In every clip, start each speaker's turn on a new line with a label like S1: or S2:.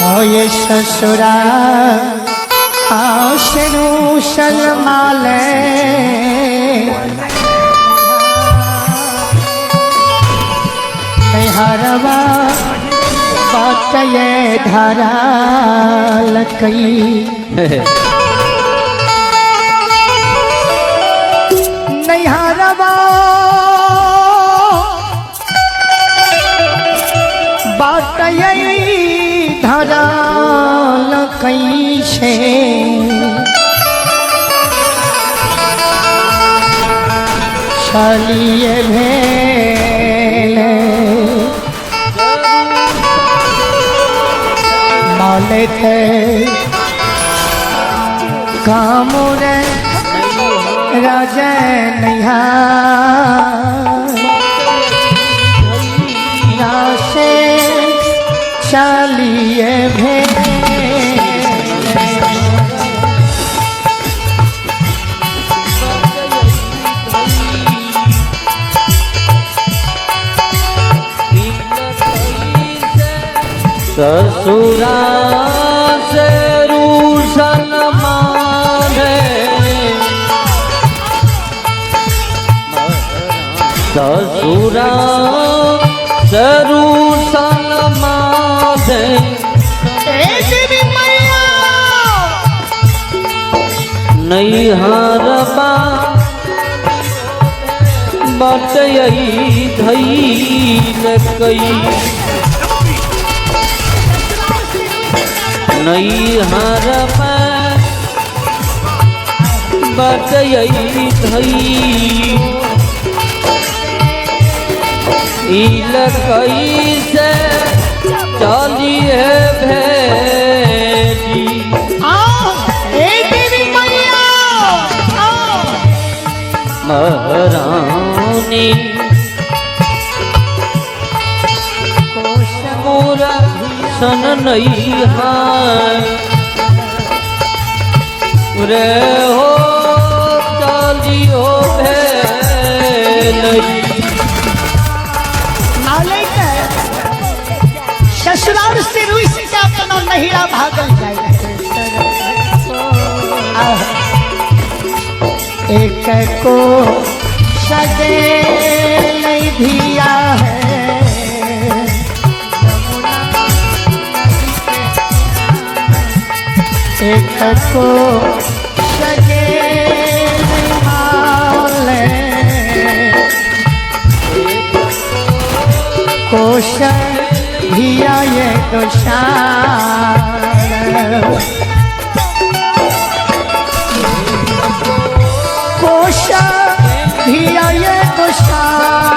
S1: हो ये ससुरा आशरूषल माले हरवा बात ये धरा लकई नैहरवा बात ये धरा लकई से चलिए भेल माले थे कामुर राजा नैहा से चलिए भेल।
S2: ससुरा से रूसन माने ससुरा से रूसन माने नैहरबा बटई धैल कई नैहरबा बटई धई इल से चली है भेटी महारानी मोरा सन नैहार रे हो चलियो भेलई।
S1: ससुराल से रुस के अपना नहिरा भागल जाए। एक को सगे नहीं दिया है एक को सगे नहीं माले कोश धिया ये दोषार कोश धिया ये दोषार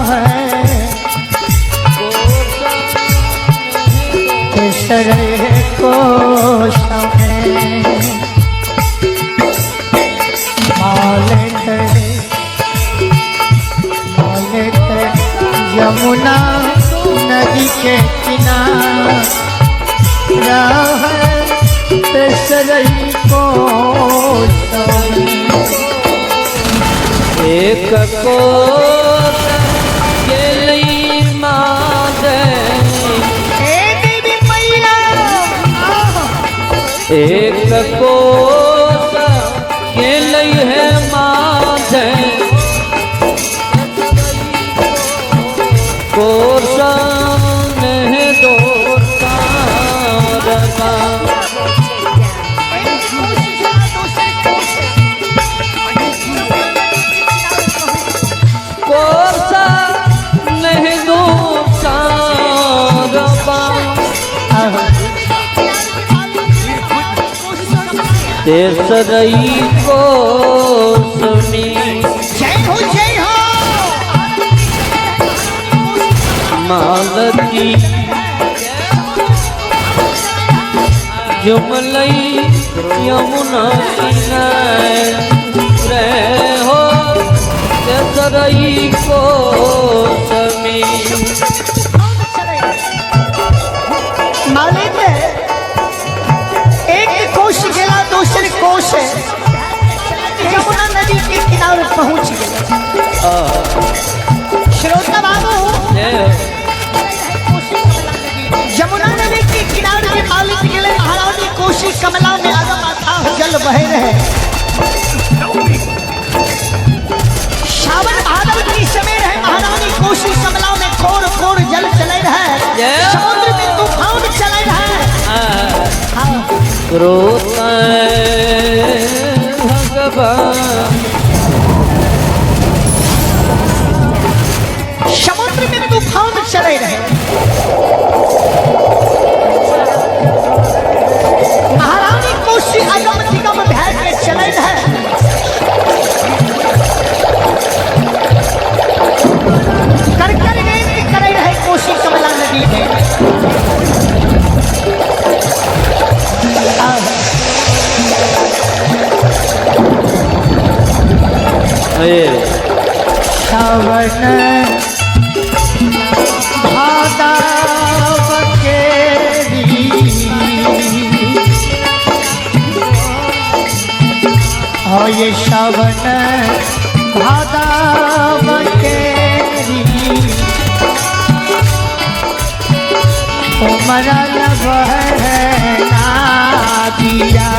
S1: है केसर कोश में मालिक मालिक यमुना नदी के किनारे तेसरई कोश
S2: एक को गेलई मादे
S1: ए देवी मैया
S2: एक को गेलई है मादे कोसन दो तारका कोसा नहीं दो तारका तेसरई कोसमी
S1: जय हो जय हो
S2: मालती जुमलई यमुना किनारे रे हो तेसरई कोसमी
S1: मालिक एक कोश गेला दोसर कोश यमुना नदी के किनारे पहुंच गए। श्रोता बाबू
S2: जय हो।
S1: यमुना कमला में अगम अथाह जल बह रहे। सावन भादव की समय रहे, महारानी कोसी कमला में कोर कोर जल चले रहे, समुद्र में तूफान चले रहे। हाँ।
S2: रोता भगवान।
S1: समुद्र में तूफान चले रहे। महारानी कोसी अगम दिगम भय के चले रहे। कर कर रेत करे रहे कोसी कमला नदी में। सावन भादव केरी हो ये सावन भादव केरी उमरल बहना दिया।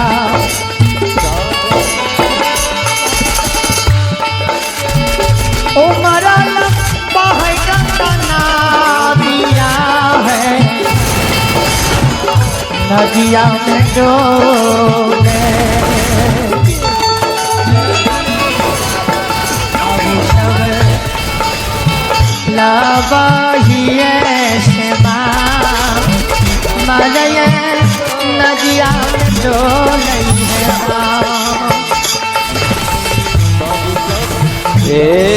S1: उमरल बहना दिया है, नदिया में डोले। लबहिए से मरये नदिया में डोले है।
S2: ए